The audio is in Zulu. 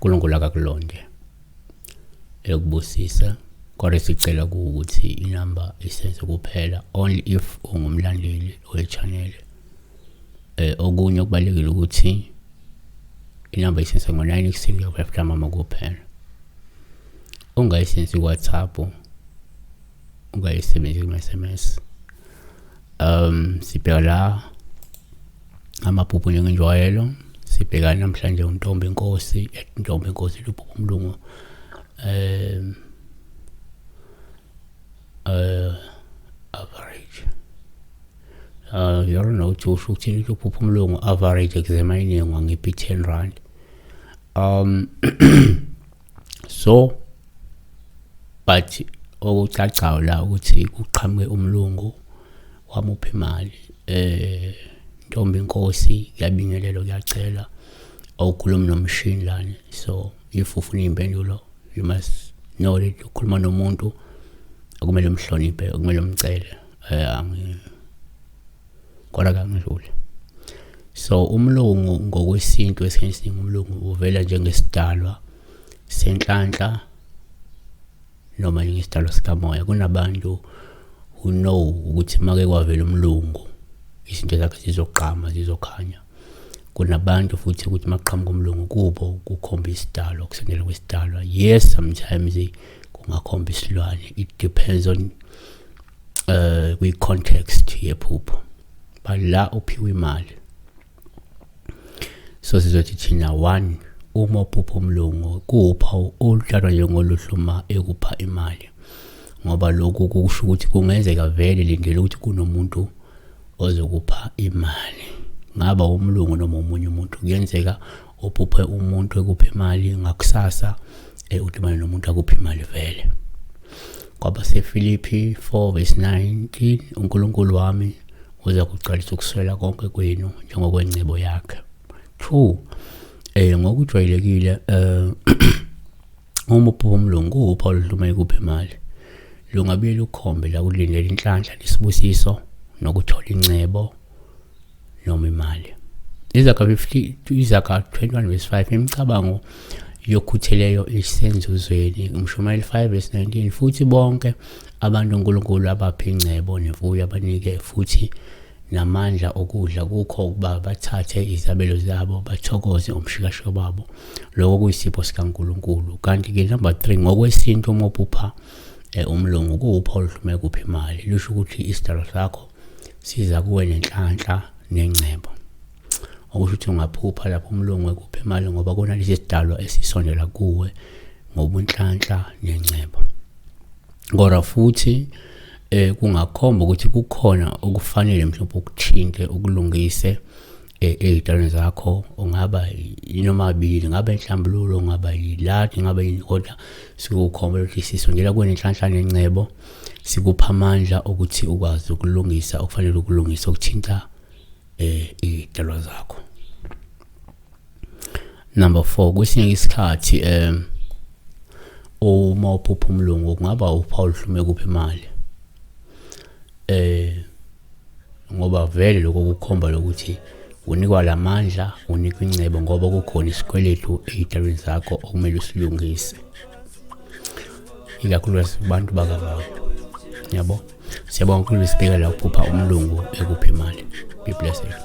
uNkulunkulu akakulonde ekubusisa, kodwa sicela ukuthi inamba isenze kuphela only if ungumlandeli we-channel. Okunye okubalulekile ukuthi inamba isenze ngo-9 ekuseni kuya ku-5 ntambama kuphela. Ungayisenzi ku-WhatsApp, ungayisebenzisi kuma-SMS. Sibheka la amaphupho njengenjwayelo. Sibheka namhlanje uNtombi Nkosi, Ntombi Nkosi luphupho umlungu. Average 0.2 usho ukuthi uphupha umlungu average examining wangiphi 10 rand. So but okucacayo la ukuthi kuqhamuke umlungu wamupha imali. Ntombi Nkosi, kuyabingelelwa, kuyacela, awukhulumi nomshini lana. So if ufuna iy'mpendulo, you must know that ukhuluma nomuntu okumele umhloniphe, okumele umcele. Kodwa kangidlule. So umlungu ngokwesintu, esikhathini esiningi umlungu uvela njengesidalwa senhlanhla noma njengesidalwa sikamoya. Kunabantu who know ukuthi make kwavela umlungu izinto zakhe zizogqama, zizokhanya. Kunabantu futhi ukuthi maqhamuka umlungu kubo kukhomba isidalwa, kusondela kwesidalwa. Yes, sometimes kungakhomba isilwane, it depends on kwi-context yephupho, but la uphiwe imali. So sizothi thina one, uma uphupha umlungu kuwuphawu oluthathwa njengoluhluma ekupha imali, ngoba lokhu kusho ukuthi kungenzeka vele lindele ukuthi kunomuntu ozokupha imali, ngaba umlungu noma omunye umuntu. Kuyenzeka uphuphe umuntu ekupha imali, ngakusasa udibane nomuntu akupha imali vele. KwabaseFilipi 4 verse 19, uNkulunkulu wami uza kugcwalisa ukuswela konke kwenu njengokwengcebo yakhe. 2, ngokujwayelekile uma uphupha umlungu upha oluhluma ekupha imali, lungabuye lukhombe la kulindela inhlanhla nesibusiso nokuthola incebo noma imali. Izaga 50, Izaga 21 verse 5, imicabango yokhutheleyo isenzuzweni. Umshumayeli 5 verse 19, futhi bonke abantu uNkulunkulu abapha ingcebo nemfuyo, abanike futhi namandla okudla kukho ukuba bathathe izabelo zabo bathokoze umshikashika babo. Lokho kuyisipho sikaNkulunkulu. Kanti-ke number 3, ngokwesintu uma uphupha umlungu kuwupha oluhlume kuphi imali, lusho ukuthi isidalo sakho siza kuwe nenhlanhla nengcebo. Okusho ukuthi ungaphupha lapho umlungu ekupha imali ngoba kunalesi sidalwa esisondela kuwe ngobunhlanhla nengcebo. Kodwa futhi kungakhomba ukuthi kukhona okufanele mhlawumbe ukuthinte, ukulungise ey'dalweni zakho, ungaba noma bili, ngabe inhlambululo, ungaba yiladi, ngabe yini, kodwa sikukhomba ukuthi sisondela kuwe nenhlanhla nengcebo, sikupha amandla ukuthi ukwazi ukulungisa okufanele ukulungisa okuthinta iy'dalwa zakho. Number 4, kwesinye isikhathi uma uphupha umlungu kungaba uphawu oluhlume kuphi imali, ngoba vele lokho kukhomba lokuthi unikwa lamandla, unikwa ingcebo ngoba kukhona isikweletu ey'dalweni zakho okumele usilungise, ikakhulukazi kubantu bakamoya. Yabo, siyabonga kakhulu. Sibheka la uphupha umlungu ekupha imali. Be blessed. Jesu.